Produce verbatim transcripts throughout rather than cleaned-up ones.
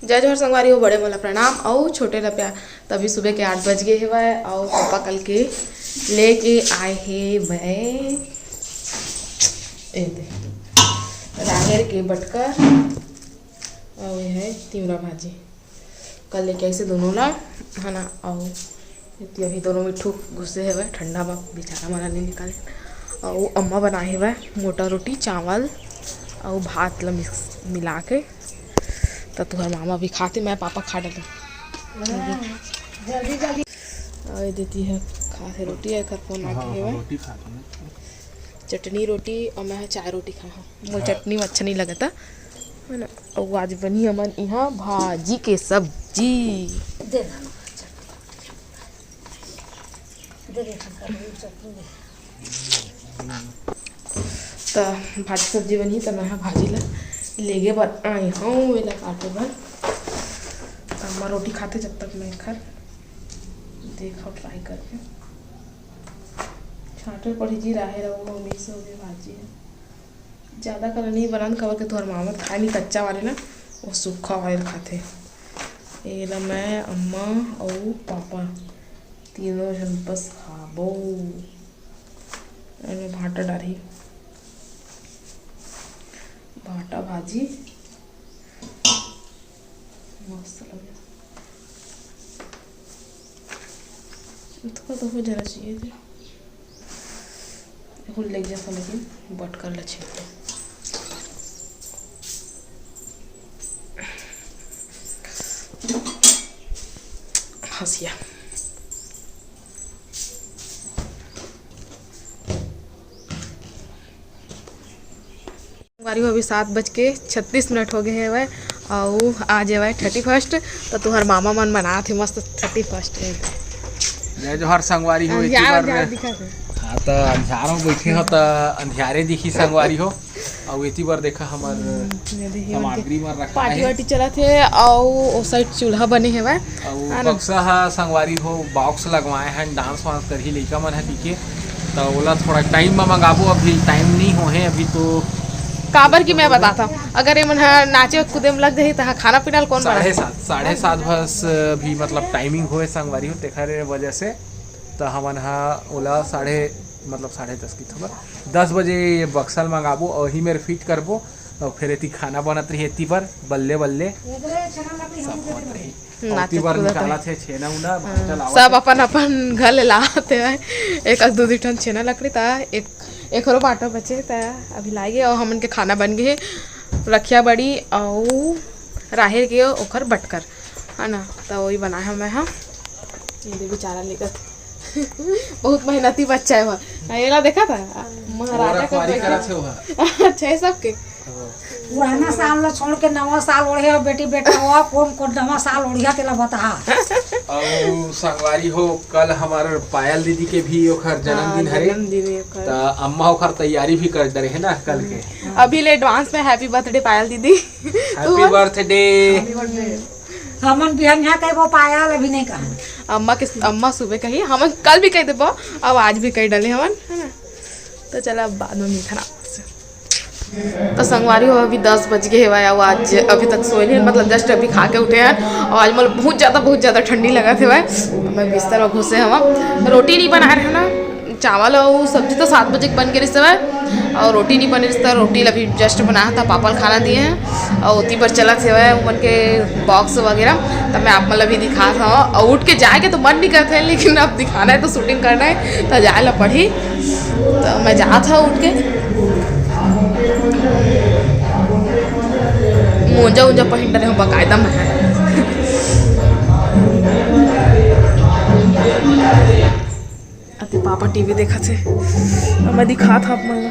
जय जोहार संगवारी हो, बड़े मन ला प्रणाम अउ छोटे ला प्यार। तभी सुबह के आठ बज गे हेवय अउ पापा कल के लेके आए हेवय ए दे, राहेर के बटकर अउ ये है तिवरा भाजी। कल लेके आइसे दोनों ला, है ना। अउ एती अभी दोनों मिट्ठू घुसे हेवय ठंडा म, बेचारा मन ला नइ निकाले। अउ अम्मा बनाए हेवय मोटा रोटी, चावल अउ भात ला मिक्स मिला के। त तुहर मामा भी खाते, मैं पापा खा डले। जल्दी जल्दी। अउ ये देती है खाथे रोटी, एकर फोन आके हाँ, हेवय। रोटी खाते हैं। चटनी रोटी अउ मैं ह चाय रोटी खाए हूँ। मोर हाँ। चटनी में अच्छा नहीं लगता, है ना। अउ आज बनी हमन इहाँ भाजी के सब्जी। दे ना, दे दे, चटनी दे। त भाजी सब्जी बनही, त मैं ह भाजी ला लेगे बर आई हूँ, एला काटे बर। त अम्मा रोटी खाते, जब तक मैं एखर देखो ट्राई करके छांटे पड़ी जी। राहेर अउ मिक्स हो गए भाजी है। ज्यादा कला नहीं बनान, काबर के तुहर मामा खाए नहीं कच्चा वाले ना, वो सूखा वाले खाथे। एला मैं, अम्मा अउ पापा तीनों झन बस खाबो। एमे भाटा डारही, भाटा भाजी मस्त लगे। थोड़ा तो हो जाना चाहिए थे। फुल लेग जैसा, लेकिन बटकर ला छील दो। हंसिया। संगवारी हो, अभी सात बज के छत्तीस मिनट हो गए हेवय, अउ आज हेवय थर्टी फर्स्ट। त तुहर मामा मन मनात हे मस्त थर्टी फर्स्ट। जय जोहार संगवारी हो, एती अंधियार, बार अंधियार दिखत हे। हाँ, त अंधियार में बैठे हो, त अंधियारे दिखी संगवारी हो। अउ एती बार देखा, हमर हम्म, ये देखिए, सामग्री मन रखा पार्टी हे। वार्टी चलत हे, अउ ओ साइड चूल्हा बने हेवय। अउ है ना? बक्सा ह संगवारी हो, बॉक्स लगवाए हन, डांस वांस करही लइका मन ह कहिके, त ओला थोड़ा टाइम म मंगाबो, अभी टाइम नहीं हो हे अभी तो। काबर कि मैं बताता हूँ, अगर ये मन ह नाचे कूदे में लग जाही, त ह खाना पीना ल कौन बनाही? साढ़े सात, साढ़े सात बस भी मतलब टाइमिंग होए संगवारी हो, तेखर वजह से त हमन ह ओला साढ़े, मतलब साढ़े दस की थोड़ा, दस बजे ये बक्सा ल मंगाबो, अउ ही मेर फिट करबो, अउ फिर एती खाना बनत रही, एती बर बल्ले बल्ले सब होत रही। हम्म, अउ एती नाचत बर कूदत निकालत रही। हे छेना उना, हाँ, भाटा लावत सब हे। अपन अपन घर ले लावत हे। एक दू दू ठन छेना लकड़ी ता, एक, एकरो बाटा बचे ता अभी लागे। अउ हमन के खाना बन गे हे, रखिया बड़ी अउ राहेर के ओखर बटकर, है ना। त वही बनाए हव मैं ह। ये दे बेचारा लेकर बहुत मेहनती बच्चा है वह। हाँ, एला देखा था? महाराजा का रखवारी बेटा। करत हे वह। अच्छा, ये सब के? हाँ। पुराना साल ला छोड़ के नवा साल ओढ़े हो बेटी बेटा, वो कौन कौन नवा साल ओढ़िया तेला बता। अउ संगवारी हो, कल हमार पायल दीदी के भी ओखर जन्मदिन हाँ, हरे। जन्मदिन है ओखर। त अम्मा ओखर तैयारी भी कर डरे है ना कल के। अभी ले एडवांस में हैप्पी बर्थडे पायल दीदी। Happy birthday. हमन बिहनिया कहिबो पायल, अभी नहीं कहा। अम्मा के, अम्मा सुबह कही, हमन कल भी कह देबो, अब आज भी कह डाले हमन, है ना? तो चला, अब बाद में मिलथन आपसे। तो संगवारी हो, अभी दस बज गए हेवय, अउ आज अभी तक सोए नहीं, मतलब just अभी खा के उठे हैं। अउ आज मोला बहुत ज़्यादा, बहुत ज़्यादा ठंडी लगत हेवय। मैं बिस्तर में घुसे हवं, रोटी नहीं बनाए रहे ना, चावल अउ सब्जी तो सात बजे के बन के रिहिस हवय, अउ रोटी नहीं बने रिहिस, त रोटी ल अभी just बनाया था, पापा ल खाना दिए हैं, अउ ओती बर चलत हेवय, उमन के बॉक्स वगैरह, त मैं आप मन ल अभी दिखात हवं। अउ उठ के जाए के तो मन नहीं करत हे, लेकिन अब दिखाना है तो शूटिंग करना है, त जाए ला पड़ही। त मैं जात हवं उठ के, मोजा उजा पहिन डरे हवं बकायदा मैं। अति पापा टीवी देखत हे, अब मैं दिखात हवं आप मन ला।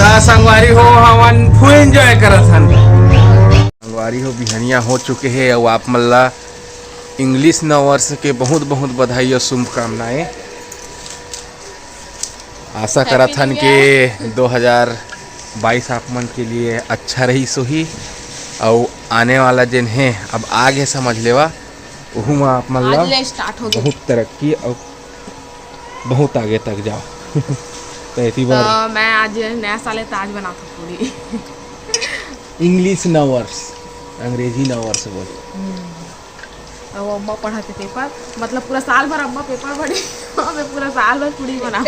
त संगवारी हो, हमन full enjoy करत हन। संगवारी हो, बिहनिया हो चुके हे अउ आप मन ला इंग्लिश नववर्ष के बहुत बहुत बधाई अउ शुभकामनाएं। आशा करत हन के दो हज़ार बाईस आप मन के लिए अच्छा रहिस होही, अउ आने वाला जेन हे, अब आगे समझ लेवा, उहू म आप मन ला आज ले start हो गए। बहुत तरक्की अउ बहुत आगे तक जाओ। तो एती बार तो मैं आज नया साल है, तो आज बनाता पूरी। इंग्लिश नववर्ष, अंग्रेजी नववर्ष बोल। अउ अम्मा पढ़ाते पेपर, मतलब पूरा साल भर अम्मा पेपर पढ़ी। मैं पूरा साल भर पूरी बनाऊँ।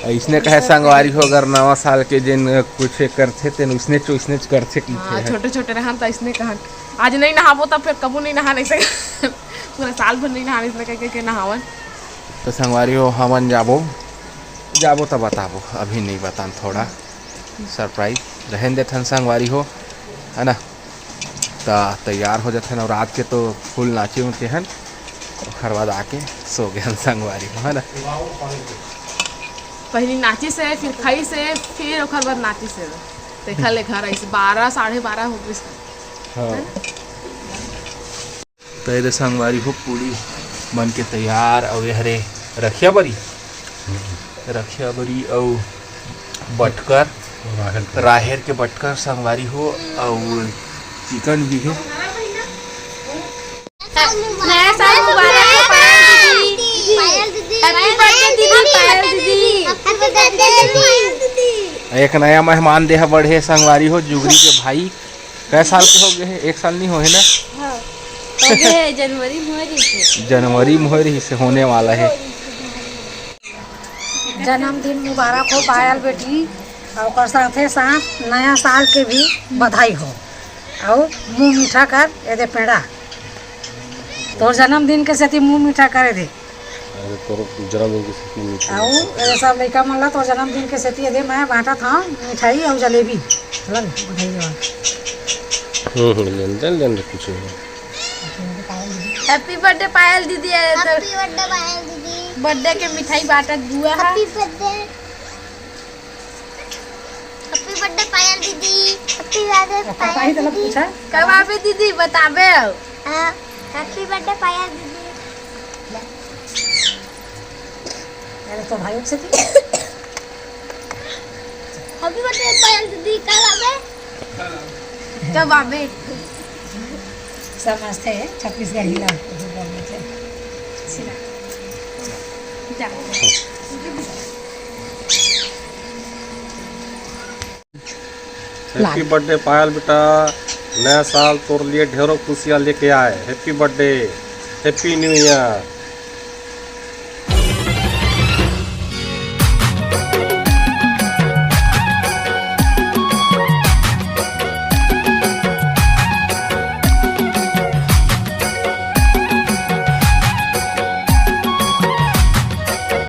अइसने कहे संगवारी हो, अगर नवा साल के जेन कुछ करथे, तेन उसने च-, उसने च करथे की हाँ, थे। छोटे छोटे रहन त इसने कहन, "आज नहीं नहाबो, तब फिर कबू नहीं नहा नहीं सके।" पूरा साल भर नहीं नहा नहीं सके, के, के नहावन। तो संगवारी हो, हमन जाबो, जाबो त बताबो, अभी नहीं बतान, थोड़ा surprise रहन देथन संगवारी हो, है ना। त तैयार हो जाथन अउ रात के तो full नाचे उचे हन, ओखर बाद आके सो गए हन संगवारी हो, है ना। पहली नाचिस हे, फिर खाइस हे, फिर ओखर बाद नाचिस हे। देखा ले घर आइस, बारह, साढ़े बारह हो गइस। हाँ। त एदे संगवारी हो, पूड़ी बन के तैयार, अउ ये हरे रखिया बरी, रखिया बरी अउ बटकर, राहेर के। राहेर के बटकर संगवारी हो, अउ चिकन भी हे। नया साल मुबारक हो पायल दीदी। पायल दीदी। Happy birthday दीदी, पायल दीदी। Happy birthday दीदी। एक नया मेहमान देहा बढ़े संगवारी हो, जुगरी के भाई। कै साल के हो गए हे? एक साल नहीं होहे ना? हाँ। हो गए हे, जनवरी में होए रहिस हे। जनवरी में होए रहिस हे, होने वाला हे। जन्मदिन मुबारक हो पायल बेटी, अउ ओकर साथे साथ नया साल के भी बधाई हो। अउ मुंह मीठा कर, एदे पेड़ा। तोर जन्मदिन के सेती मुंह मीठा कर एदे। अरे, तोर जन्मदिन के सेती मिठाई। अउ एदे सब लइका मन ला तोर जन्मदिन के सेती एदे मैं बांटत हंव मिठाई अउ जलेबी। चल, बधाई देवा। हम्म, हम्म, लेन दे, लेन दे, कुछ नहीं। Happy birthday पायल दीदी, अरे तो Happy birthday पायल दीदी। Birthday के मिठाई बांटत बुआ हा। Happy birthday। Happy birthday पायल दीदी। Happy birthday पायल दीदी। कब आबे दीदी, बताबे अब। हाँ, happy birthday पायल दीदी। अरे तो भाई उठ से थी। Happy birthday पायल दीदी, कब आबे? कब आबे? समझते हैं छत्तीसगढ़ी ना। जा। Happy birthday पायल बेटा, नया साल तोर लिए ढेरों खुशियाँ लेके आए। Happy birthday, happy new year।